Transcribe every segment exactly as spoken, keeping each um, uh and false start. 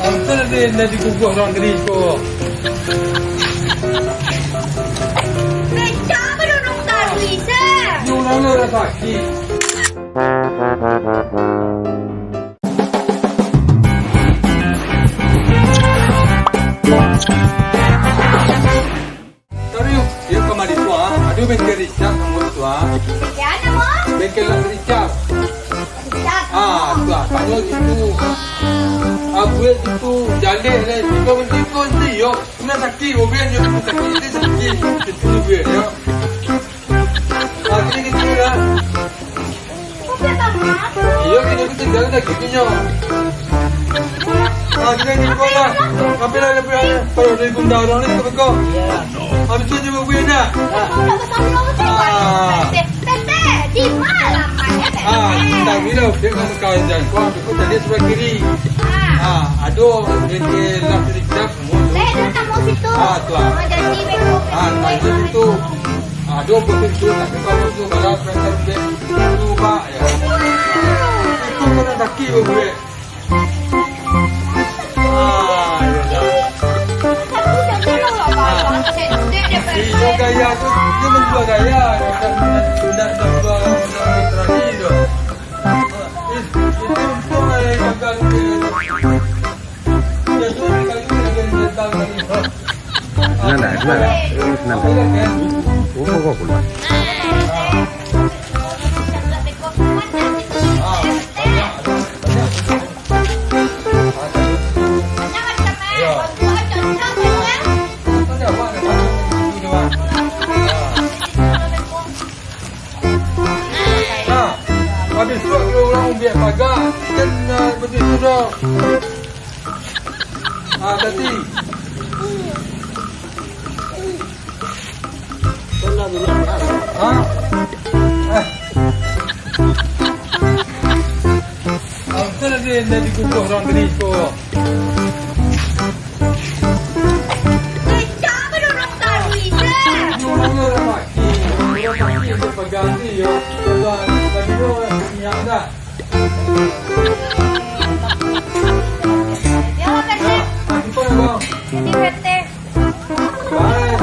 Asal dia dah dikubuah orang tadi ko. Pecah apa duduk tadi, sir? Dia orang lah dah sakit. Taruih, yo kamari tu, ah, ado bengkel Richard samo tu, ah. Bengkel apo? Bengkel Richard. Richard. Ah, tu, ah, tanyo situ. Ah, buek situ, jaleh lah. Kau benti, kau benti, yo. Kena sakit, buek, yo, kena sakit, kena sakit. Situ buek, yo. Ah, kini kita lah. Iyo, kini aku tinggal lagi, kini. Ah, kini ni kau lah. Ambil lah, ambil lah. Kalau dari gunda orang ni, kau pegang. Habis tu, cuba buih nak. Ah. Ah, tak bila, dia kan sekarang jangan. Kau ambil, kau tadi sebelah kiri. Ah, aduh, dia, dia lah sedikit. Ah, tu ah. Ah, tu ah, itu tu. Ah, dua puluh pintu, tapi kalau tu, kalau perasaan dia, tu, Pak, ya. Itu kena kaki, Bang, duit. Ah, ya, ya. Ah. Iyo, gaya tu, dia menjual gaya. Tidak, tidak, tidak jual, tidak literasi tu. Itu, itu untung lah yang gagal tu. Nah, nah, nah. Terus, nah. Oh, kok, kok, kok. Nah, habis tu kalau urang umbiak paga, kan, ah, baitu doh. Ah, tadi. Ah. Ah. Ah, betul lah dia, dia dikukuh orang tadi tu. Kecap apa dorong taruih je? Dia orang ni orang mati. Orang mati dia pegang ni, ya. Pegang, tadi tu minyak dah. Ya, Pak Tek. Ah, kita, Bang. Jadi, Pak Tek. Baik.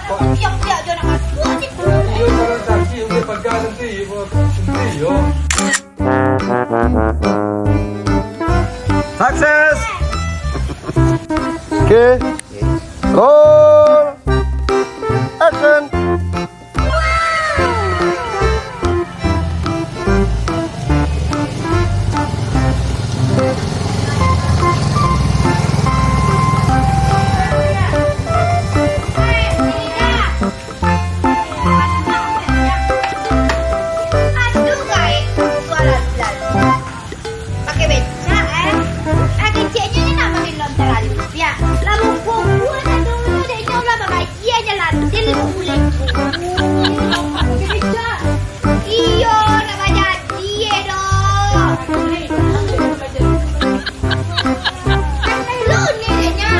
Pak. Yang dia je nak masuk situ. Dia orang sakit, dia pegang nanti, nanti, ya. Sukses. Oke. Roll. Action. Aduh, gaek tu alah selalu. Pakai becak, eh. Ah, keceknyo ni nak makin lontar alun. Biak, lah mukua-mukua dah tu, dek nyo lah babajia je lah, dek limo puluah ribu. Pakai becak. Iyo, nak bajadi, eh, doh. Kan lu ni, dek nyo.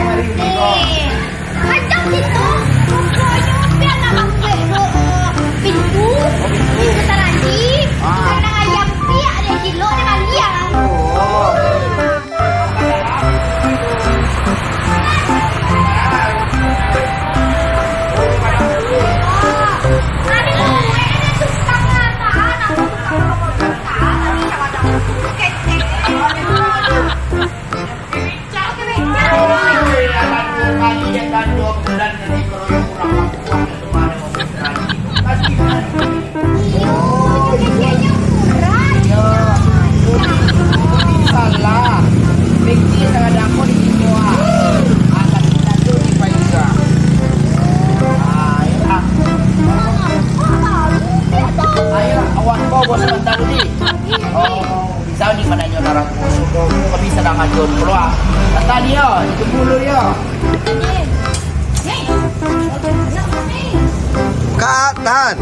Nih, macam situ, pokoknyo biar nak masuk ke pintu, pintu taranji, kandang ayam piak deh, gilo deh, maliang. Ayo, awak kau bos sebentar dulu. Oh. Bisa ni mananyo darah ko, kami sadang ajo kalua. Datang dia, ditunggu dulu dia. Kak, tahan.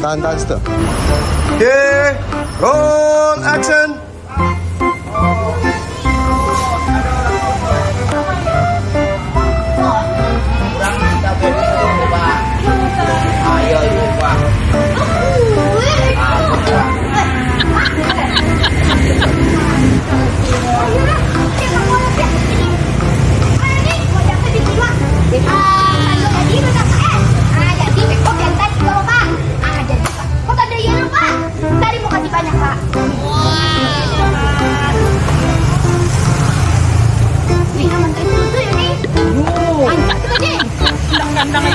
Tahan, tahan situ. Oke, roll action. Kok tak ada iyalah, Pak? Tarimo kasih banyak, Pak. Wih, aman, tarimo dulu yo, ni. Rancak tu tadi. Kandang-kandang